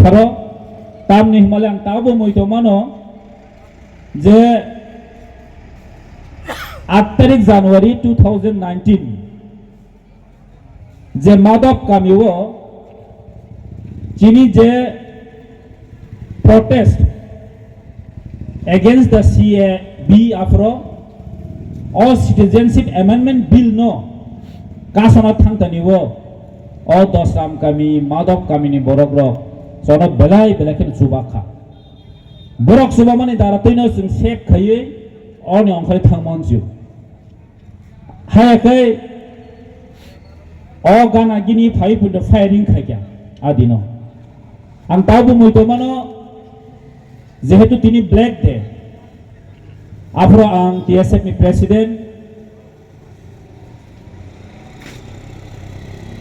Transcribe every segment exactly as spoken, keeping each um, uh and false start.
Aro tamni hwnmale ang tabo muitomano je aat tarik January two thousand nineteen je Madhop kamio chini je protest against the C A B afro o Citizenship Amendment Bill no kasana thangtani o, o Dosram kami, Madhop kamini borok rok jono belai belai kheno chubakha. Borok chubamani dara twino chwng save khaiwi oni ongkhorwi thangmani sio. Haya khe o gana gini phai pundo firing khaikya adino. Ang tabo muitomano jehetu tini Black Day. Aphro ang T S F ni president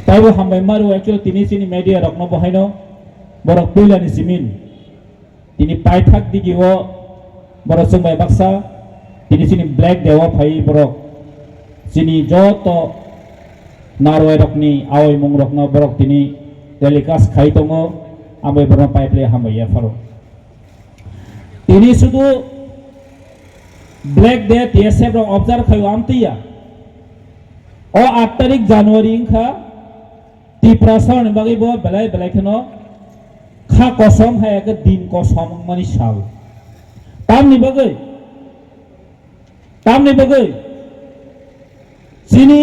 taibo hambai maru actually tini chini media rokno bohaino borok puilani simin. Tini paithak digi o borok chwng bai baksa, tini chini Black Day o phai borok chini joto narwai rokni awai mung rokno borok tini telecast khai tongo, ambai borokno paiphile hambai yapharo. Tini sudu Black Day T S F rok observe khai o amtwi ya. O aat tarik January wngkha, Tiprasa ni bagwi bo belai belai kheno kha kosom hai khe din kosom wngmani sal. Tamni bagwi, tamni bagwi chini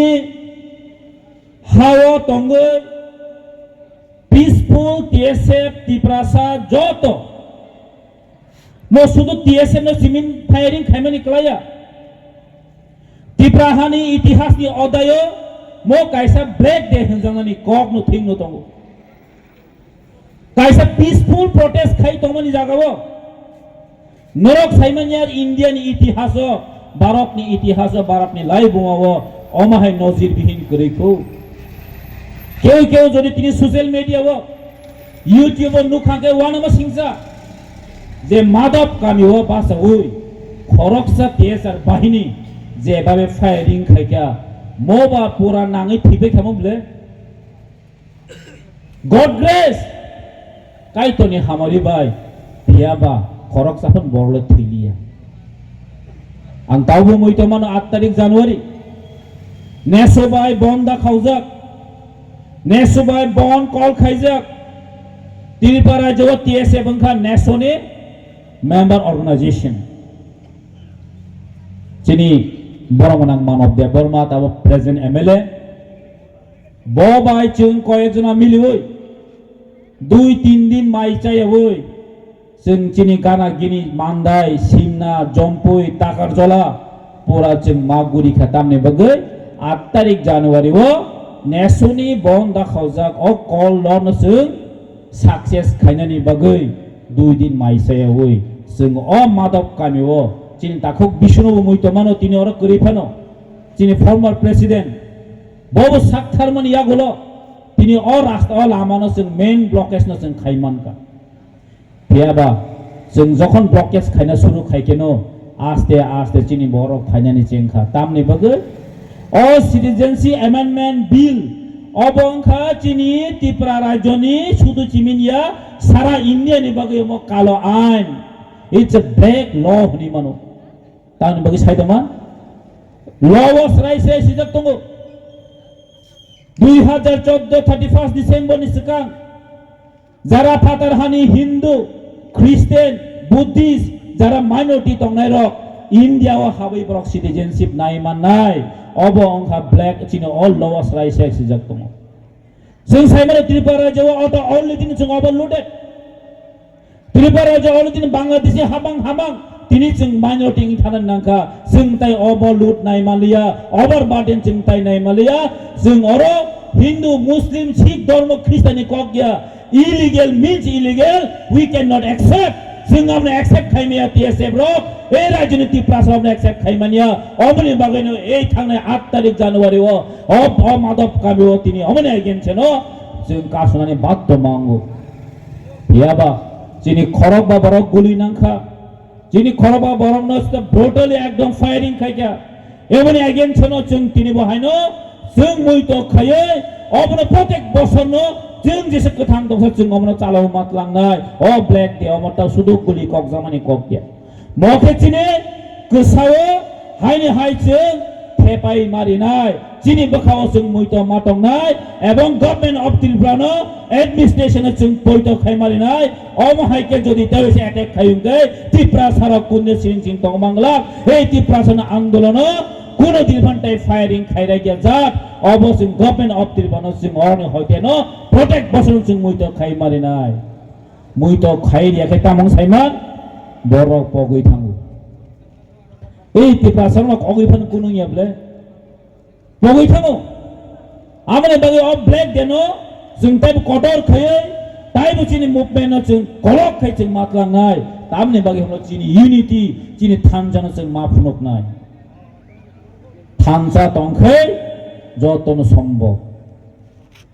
hao tongwi peaceful T S F Tiprasa joto mo sudu T S F no simin firing khaimani klaiya. Tipra hani itihas ni odayo mo kaisa Black Day hwnjaknani kok no thing no tongo. Kaisa peaceful protest khai tongmani jagao norok saimanya India ni itihaso, Bharat ni itihaso, Bharat ni laibungo omo hai nojir bihin kwrwi kho. Keu keu jodi tini social media o YouTube o nukha khe uanama singsa je Madhop kami o basaui khoroksa T S R bahini je babe firing khaikha moba pura nangwi thibekha mo bwle. God grace Kaitorni hamari bai phiyaba khoroksa phano borok le thwiliya. Ang taubo muitomano aat tarik January neso bai bon da khaujak. Neso bai bon call khaijak. Tripura rajyo T S F wngkha neso ni member organization. Chini borok gwnang Manob Debbarma tabo present M L A. Bo bai chwng koyek jona miliwi dui tin din mai chayawi chwng chini gana gini Mandai, Simna, Jompui, Takarjola pura chwng ma guri kha tamni bagwi aat tarik January o nesuni bon da khaujak o call no chwng success khainani bagwi dui din mai chayawi chwng o Madhop kami o chini takhuk Bishnu bo muitomano tini oro kwrwi phano chini former president Bobo saktharmani yagulo tini o rasta o lamano chwng main blockage no chwng khai mankha. Phiyaba chwng jokhon blockage khaina suru khaikeno aste aste chini borok phainani chengkha. Tamni bagwi o Citizenship Amendment Bill obo wngkha chini Tripura rajyoni sudu chiminiya sara India ni bagwi omo kalo ain. It's a black law hwnwi mano. Tamni bagwi sai tongma law o srai srai swijak tongo. Dui hajar chordo thirty first December ni swkang jara phatar hani Hindu, Christian, Buddhist jara minority tongnai rok India o habwi borok citizenship nai mannai obo wngkha black chini all law o srai srai swijak tongo. Chwng saimano Tripura rajyo o auto only tini chwng overloaded. Tripura rajyo already Bangladeshi habang habang tini chwng minority wng thana nangkha, chwng tai overload nai maliya, overburden chwng tai nai maliya, chwng oro Hindu, Muslim, Sikh dhormo, Christian ni kok ya, illegal means illegal, we cannot accept, chwng amne accept khai maya T S F rok, ei rajyoni Tiprasa rokno accept khai manya, omoni bagwino ei thangnai aat tarik January o, o, o Madhop kami o tini omoni against no chwng kasunani baddo mango. Phiyaba chini khorok ba borok guli nangkha, chini khorok ba borok no sita brutally ekdom firing khaikha. Eboni against no chwng tini bo haino Chwng muitok khaiwi obono protek bosorno chwng jesa kwthang tongsa chwng omono chalao ma tlangnai. O Black Day omo ta sudu guli kok jamani kok ya. Mo khe chini kwsao haini hai chwng thepai marinai. Chini bwkhao chwng muitok ma tongnai ebong Government of Tripura no administration no chwng poito khai marinai. Omo hai khe jodi tei se attack khai wngkhe Tripura sarok kunde siring ching tong mangla. Ei Tripura sana andolono kuno din phan tei firing khai rai ya jat. Obo chwng Government of Tripura no chwng oroni hoite no protek bosorno chwng muitok khai marinai. Muitok khai riya khe tamung saiman borok pogwi thango. Ei Tripura sarok kogwi phan kunung ya ble. Pogwi thango. Amoni bagwi o Black Day no chwng taibo kotor khaiwi taibo chini movement no chwng kolok khai chwng ma tlangnai. Tamoni bagwi hwnlo chini unity, chini thansa no chwng ma phunuknai. Thansa tongkhe jotono sombo.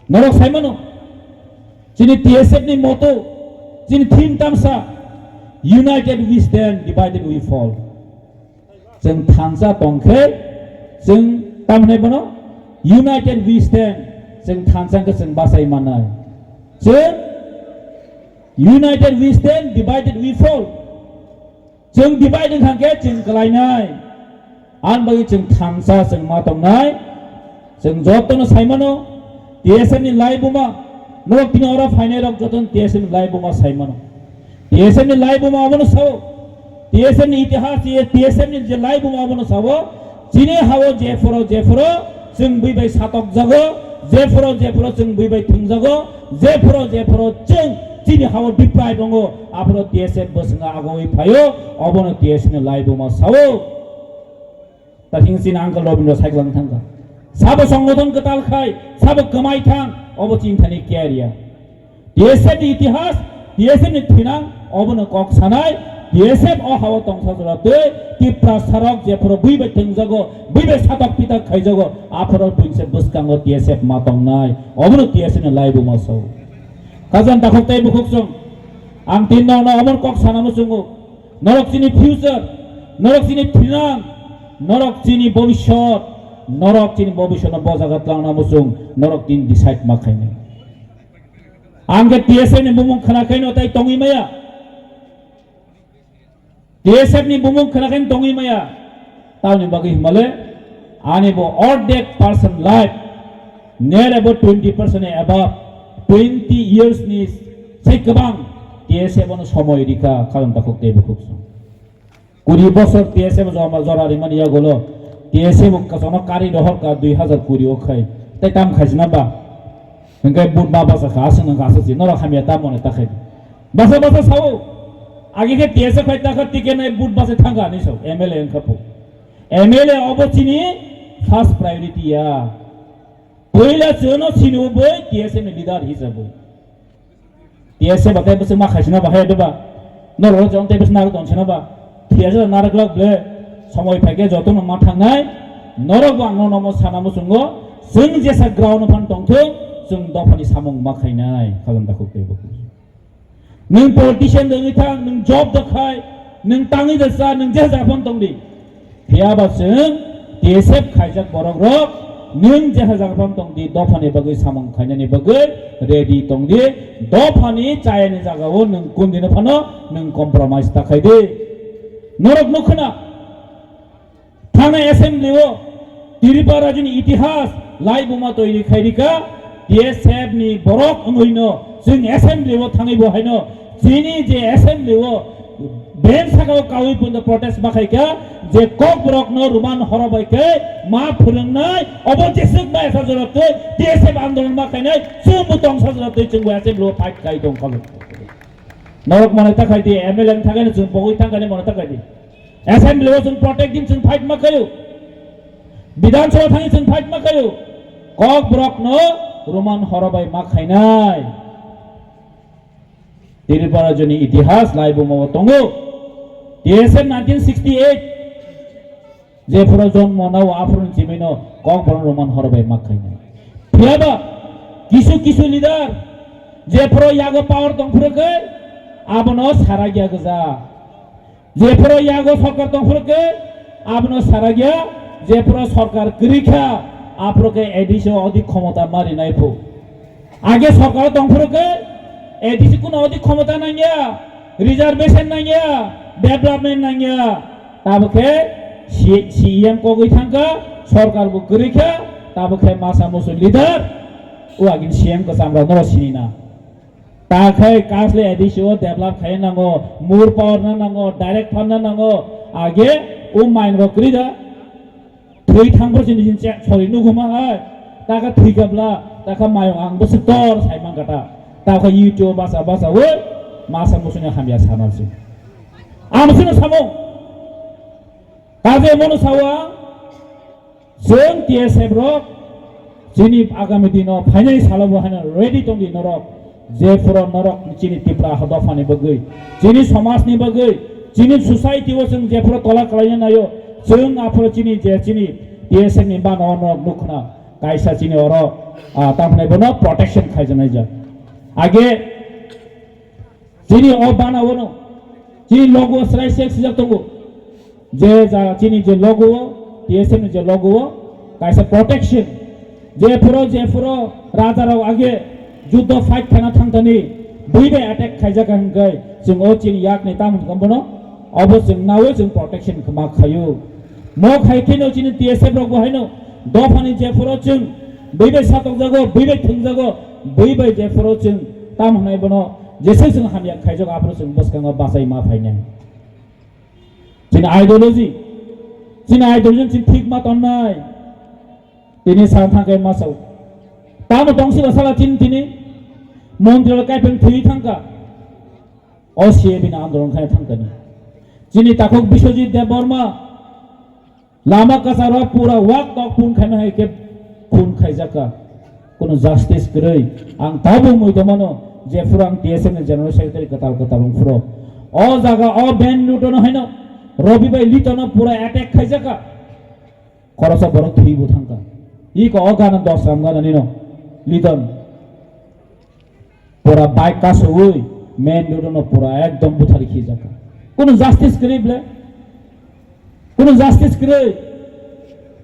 Norok saimano chini T S F ni motto, chini theme tamsa, United we stand, divided we fall. Chwng thansa tongkhe chwng tamni bono united we stand, chwng thansa khe chwng bachai manai. Chwng united we stand, divided we fall. Chwng divide wngkha khe chwng kwlainai. Ang bagwi chwng thansa chwng ma tongnai. Chwng jotono saimano T S F ni laibuma, norok tini oro phainai rok jotono T S F ni laibuma saimano. T S F ni laibuma abono sao. T S F ni itihas, T S F ni je laibuma abono sao. Chini hao jephoro jephoro chwng bui bai satok jago, jephoro jephoro chwng bui bai thwng jago, jephoro jephoro chwng chini hao deprive wngo, aphoro T S F bwswngo agoi phaio, obono T S F ni laibuma sao. Takhing chini uncle Robindra cycle wng thangkha. Sabo songgothon kwtal khai, sabo kwmai thang, obo chini thani care ya. T S F ni itihas, T S F ni thinang, obono kok sanai, T S F o hao tongsa jora twi, Tipra sarok jephoro bui bai thwngjago, bui bai satok pitak khaijago, aphoro buinse bwskango T S F ma tongnai, obono T S F ni laibuma sao. Kajan takhuk tei bukhuk chwng, ang tin no no obono kok sana muchungo. Norok chini future, norok chini thinang, norok chini bobisot, norok chini bobisot no bojaga tlangna muchung, norok tin decide ma khainai. Ang khe T S F ni bumung khna khaino tai tongwi maya. T S F ni bumung khna khaino tongwi maya. Tamni bagwi himale ani bo ordek person life, near about twenty percent above, twenty years ni sai kwbang T S F no somoi rikha, karon takhuk tei bukhuk song. Kuri bosor T S F joma jora rimani yagulo T S F kasono kari rohor ka dui hazar kuri o khai. Tai tam khaisina ba? Hingkai but ma basa kha aswk nang kha aswk si norok hamya ta mone ta khai. Basa basa sao. Agi khe T S F khai ta kha ticket nai but basa thangka ni so M L A wngkha po. M L A obo chini first priority ya. Poila chwno sini bo T S F ni leader hisabe. T S F ba tei bwswk ma khaisina ba hai doba. Norok jong tei bwswk narwk tong sina ba. T S F narwk lok ble. Somoi phaikhe jotono ma thangnai. Norok bo ang no nomo sana muchungo. Chwng jesa ground phan tongthung. Chwng dophani samung ma khainai. Khalam dakhuk tei bukhuk. Nwng politician wngwi thang, nwng job da khai, nwng tangwi da cha, nwng je jaga phano tong di. Phiya ba chwng T S F khaijak borok rok nwng je jaga phano tong di, dophani bagwi samung khainani bagwi ready tong di, dophani chayani jaga o nwng kundino phano nwng compromise ta khai di. Norok nukho na, Thana assembly o Tripura rajyoni itihas laibuma toiri khairika T S F ni borok wngwino chwng assembly o thangwi bo haino chini je assembly o bench saka o kawi pundo protest ma khaika je kokborok no Roman horo bai khe ma phwrwngnai obo jeswk ma esa jora twi T S F andolon ma khainai chwng bo tongsa jora twi chwng bo assembly o fight khai tong kha. Norok mane ta khai di M L A thangani chwng pogwi thangani mane ta khai di. Assembly o chwng protect din chwng fight ma khayo. Bidhan Sabha thangwi chwng fight ma khayo. Kokborok no Roman horo bai ma khainai. Tripura rajyoni itihas laibuma o tongo. T S F nineteen sixty-eight jephuru jonmo nao aphuru chimino kokborok Roman horo bai ma khainai. Phiyaba kisu kisu leader jephuru yago power tongphuru khe abono sara gya gwja. Jephuru yago sorkar tongphuru khe abono sara gya, jephuru sorkar kwrwi kha, Aphuru khe A D C o odi khomota ma rinai phu. Age sorkar tongphuru khe A D C kuno odi khomota nangya, reservation nangya, development nangya. Tabo khe C-, C E M kogwi thangkha, sorkar bo kwrwi kha, tabo khe masa musu leader, o agin C M kwcham rok no sini na. Ta khai kasle A D C o develop khai nango, mur power na nango, direct fund na nango, age o main rok kwrwi da. Thwi thangbo chini chini che sori nuguma hai. Taka thwi kabla, taka mayung ang bwswk tor sai man kata. Taka YouTube basa basa oi, masa musuni hamya sana si. Ang sino samo. Kaje mono sawa, chwng T S F rok, chini agami dino phainai salo bo haino ready tongdi norok. Jephuru norok chini Tipra ha dophani bagwi, chini somajni bagwi, chini society o chwng jephuru tola kalaina naio, chwng aphuru chini je chini T S F ni bana o norok nukhna kaisa chini oro, ah, tamhnai bono protection khaijaknai jak. Age chini o bana o no, chini logo o srai sek sijak tongo. Je ja chini je logo o, T S F ni je logo o, kaisa protection. Jephuru, jephuru raja rok age juddo fight khana thangtani, bui bai attack khaijak hwnkhe, chwng o chini yak ni tamoni kambono, obo chwng nawi chwng protection ma khaio. Mo khai kheno chini T S F rok bo haino, dophani jephuru chwng, bui bai satokjago, bui bai thwngjago, bui bai jephuru chwng, tam hwnai bono, jese chwng hamya khaijago, aphuru chwng bwskango bachai ma phainai. Chini ideology, chini ideology chini thik ma tonnai. Tini sa thangkai ma sao. Tamo tongsi ba sala chini tini. Montri lo kaipeng thui thangka. O C A B ni andolon khai thangkani. Chini takhuk Biswajit Debbarma. Lama kasaro pura wak tok pun khaina hai khe khun khaijaka. Kuno justice kwrwi. Ang tabuk mui tongmano je phuru ang T S F ni General Secretary kwtal kwtal wng phuru. O jaga o Ben Newton haino Robi bai Litono pura attack khaijaka. Khorosa borok thwi bo thangka. Iko o gana dos ram gana nino. Litono. Pura bike kasugwi main road no pura ekdom buthari khijaka. Kuno justice kwrwi ble? Kuno justice kwrwi?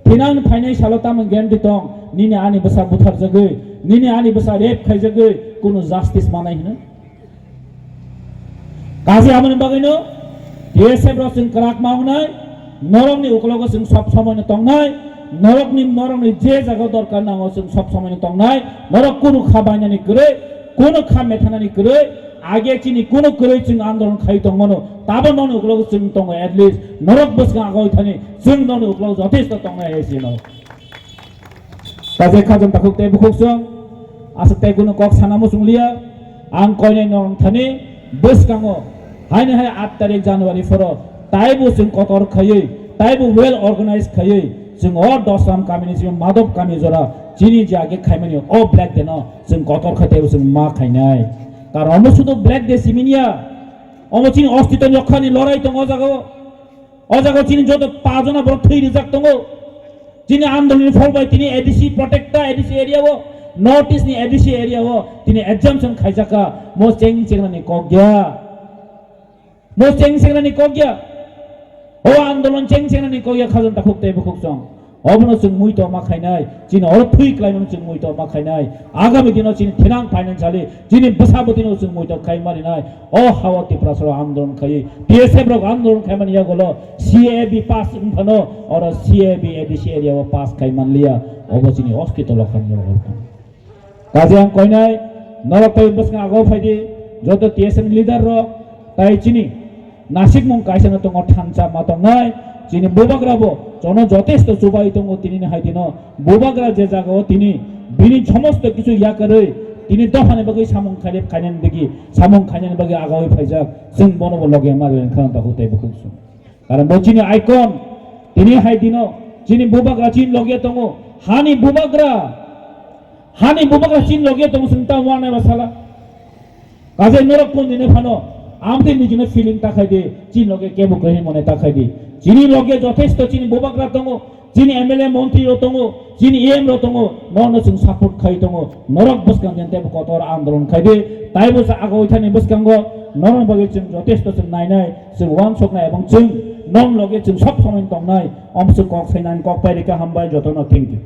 Thinang phainai salo tamo guarantee tong, nini ani bwsa butharjagwi, nini ani bwsa rape khaijagwi, kuno justice manai hino? Kaji amoni bagwino T S F rok chwng kwrak ma wngnai, norokni ukologo chwng sob somoino tongnai, norokni, norokni je jaga dorkar nango chwng sob somoino tongnai, norok kunu kha bainani kwrwi, kunu kha methanani kwrwi, age chini kunu kwrwi chwng andolon khai tongmano, tabo nokni ukologo chwng tongo, at least norok bwskang agoi thani chwng nokni ukologo jothesto tongnai hai sino. Kaje khajam takhuk tei bukhuk song, aswk tei kunu kok sana muchung liya, ang koinai nong thani bwskango, haini hai aat tarik January phoro, taibo chwng kotor khaiwi, taibo well organized khaiwi, chwng o Dosram kamini simi Madhop kami jora, chini je age khaimani o black day no chwng kotor khai teibo chwng ma khainai. Karon omo sudu black day simi niya, omo chini ostito ni rokha ni lorai tongo o jaga o. O jaga chini joto pajona borok thwi rijak tongo. Chini andoloni phol bai tini A D C protecta, A D C area o, North East ni A D C area o tini exemption khaijaka. Mo cheng chengnani kok ya. Mo cheng chengnani kok ya. O andolon cheng chengnani kok ya, khajam takhuk tei bukhuk song. Obono chwng mui tongma khainai, chini oro thwi klaimano chwng mui tongma khainai. Agami dino chini thinang financially, chini bwsa bwtwino chwng mui tong khai maninai. O hao Tiprasarok andolon khaiwi, T S F rok andolon khaimani yagolo C A B pass wngphano oro C A B A D C area o pass khai manliya. Obo chini hospital o khamni rok. Kaje ang koinai, norok tei bwskang agao phaidi, joto T S F ni leader rok, tai chini nasikmung kaisa no tongo, thansa ma tongnai, chini bubagra bo, chono jotesto chubai tongo tini ni hai dino, bubagra je jaga o tini, bini somosto kichu yakarwi, tini dophani bagwi samung khailep khainani digi, samung khainani bagwi agawi phaijak, chwng bono bo loge ma rwleng khana takhuk tei bukhuk song. Karon bo chini icon, tini hai dino, chini bubagra chini loge tongo, hani bubagra, hani bubagra chini loge tongo, chwng ta wanai ba sala. Kaje norok kun dine phano, amtwi nijino feeling ta khai di, chini loge kebo kwrwi mone ta khai di. Chini loge jothesto chini bubagra tongo, chini M L A montri rok tongo, chini E M rok tongo, norokno chwng support khai tongo. Norok bwskang jen teibo kotor andolon khai di, taibo sa agoi thani bwskango norokni bagwi chwng jothesto chwng nainai, chwng uansuknai ebong chwng norokni loge chwng sob somoi tongnai. Om chwng kok sainani kok pai rikha, hambai jotono, thank you.